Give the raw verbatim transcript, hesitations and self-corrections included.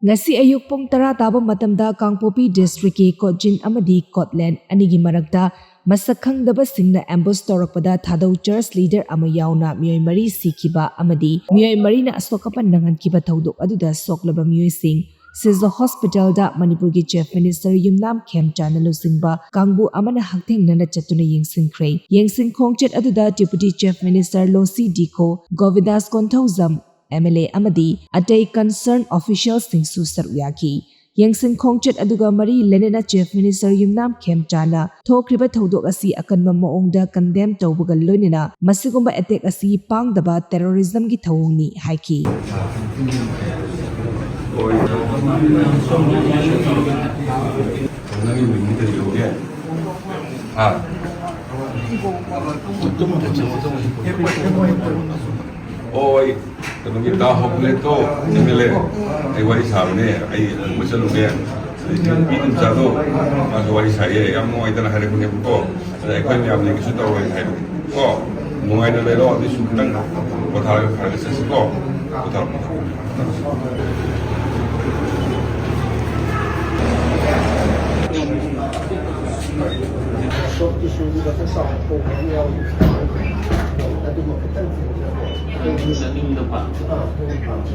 ꯉꯁꯤ ꯑꯌꯨꯛ ꯄꯨꯡ ꯇꯔꯥ ꯇꯥꯕ ꯃꯇꯝꯗ ꯀꯥꯡꯄꯣꯛꯄꯤ ꯗꯤꯁꯇ꯭ꯔꯤꯛꯀꯤ ꯀꯣꯠꯖꯤꯟ ꯑꯃꯗꯤ ꯀꯣꯠꯂꯦꯟ ꯑꯅꯤꯒꯤ ꯃꯔꯛꯇ ꯃꯁꯛ ꯈꯪꯗꯕꯁꯤꯡꯅ ꯑꯦꯝꯕꯨꯁ ꯇꯧꯔꯛꯄꯗ ꯊꯥꯗꯧ ꯆꯔꯆ ꯂꯤꯗꯔ ꯑꯃ ꯌꯥꯎꯅ ꯃꯤꯑꯣꯏ ꯃꯔꯤ ꯁꯤꯈꯤꯕ ꯑꯃꯗꯤ ꯃꯤꯑꯣꯏ ꯃꯔꯤꯅ ꯑꯁꯣꯛ ꯑꯄꯟ ꯅꯪꯍꯟꯈꯤꯕ ꯊꯧꯗꯣꯛ ꯑꯗꯨꯗ ꯁꯣꯛꯂꯕ ꯃꯤꯑꯣꯏꯁꯤꯡ ꯁꯤꯖꯣ ꯍꯣꯁꯄꯤꯇꯥꯜꯗ ꯃꯅꯤꯄꯨꯔꯒꯤ ꯆꯤꯐ ꯃꯤꯅꯤꯁꯇꯔ ꯌꯨꯝꯅꯥꯝ ꯈꯦꯝꯆꯥꯟꯅ ꯂꯨꯆꯤꯡꯕ ꯀꯥꯡꯕꯨ ꯑꯃꯅ ꯍꯛꯊꯦꯡꯅꯅ ꯆꯠꯇꯨꯅ ꯌꯦꯡꯁꯤꯟꯈ꯭ꯔꯦ꯫ ꯌꯦꯡꯁꯤꯟ ꯈꯣꯡꯆꯠ ꯑꯗꯨꯗ deputy chief minister Losi Dikho, Gobindas Konthoujam, M L A ꯑꯃꯗꯤ ꯑꯇꯩ ꯀꯟꯁꯔꯟ ꯑꯣꯐꯤꯁꯤꯌꯦꯜꯁꯤꯡꯁꯨ ꯁꯔꯨꯛ ꯌꯥꯈꯤ꯫ ꯌꯦꯡꯁꯤꯟ ꯈꯣꯡꯆꯠ ꯑꯗꯨꯒ ꯃꯔꯤ ꯂꯩꯅꯅ ꯆꯤꯐ ꯃꯤꯅꯤꯁꯇꯔ ꯌꯨꯝꯅꯥꯝ ꯈꯦꯝꯆꯥꯟꯅ ꯊꯣꯛꯈ꯭ꯔꯤꯕ ꯊꯧꯗꯣꯛ ꯑꯁꯤ ꯑꯀꯟꯕ ꯃꯑꯣꯡꯗ ꯀꯟꯗꯦꯝ ꯇꯧꯕꯒ ꯂꯣꯏꯅꯅ ꯃꯁꯤꯒꯨꯝꯕ ꯑꯦꯇꯦꯛ ꯑꯁꯤ ꯄꯥꯡꯗꯕ ꯇꯦꯔꯣꯔꯤꯖꯝꯒꯤ ꯊꯧꯑꯣꯡꯅꯤ ꯍꯥꯏꯈꯤ꯫ ꯅꯪꯒꯤ ꯃꯤꯡꯗꯤ ꯀꯔꯤ ꯀꯧꯒꯦ? ꯍꯥ? ꯑꯣ, ꯑꯩ ꯀꯩꯅꯣꯒꯤ ꯗꯥ ꯍꯣꯞꯂꯦꯠꯇꯣ, ꯑꯦꯝ ꯑꯦꯜ ꯑꯦ, ꯑꯩ ꯋꯥꯔꯤ ꯁꯥꯕꯅꯦ, ꯑꯩ ꯂꯨꯍꯣꯡꯕ ꯆꯠꯂꯨꯒꯦ꯫ ꯑꯗꯩ ꯅꯨꯄꯤ ꯃꯆꯥꯗꯣ, ꯃꯥꯁꯨ ꯋꯥꯔꯤ ꯁꯥꯏꯌꯦ, ꯌꯥꯝ ꯅꯨꯡꯉꯥꯏꯇꯅ ꯍꯥꯏꯔꯛꯄꯅꯦꯕꯀꯣ꯫ ꯑꯗ ꯑꯩꯈꯣꯏ ꯃꯌꯥꯝꯅ ꯀꯩꯁꯨ ꯇꯧꯔꯣꯏ ꯍꯥꯏꯕꯅꯦ꯫ ꯀꯣ, ꯅꯨꯡꯉꯥꯏꯅ ꯂꯩꯔꯣ, ꯑꯗꯨꯏꯁꯨ ꯈꯤꯇꯪ ꯄꯣꯊꯥꯔꯒ ꯐꯔꯒ ꯆꯠꯁꯤꯀꯣ꯫ ꯄꯣꯊꯥꯔꯣ, ꯄꯣꯊꯥꯔꯣ꯫ ꯁꯣꯐ ꯇꯤꯁꯨꯒꯤ ꯃꯊꯛ ꯆꯥꯎꯕ ꯄꯣꯝꯕ ꯑꯃ ꯌꯥꯎꯔꯤ꯫ ꯑꯗꯨꯃ ꯈꯤꯇꯪ ꯊꯦꯡꯖꯕ꯫ ꯃꯅꯤꯡꯗꯀꯣ? ꯑꯥ, ꯃꯅꯤꯡ ꯄꯥꯝꯃꯤ꯫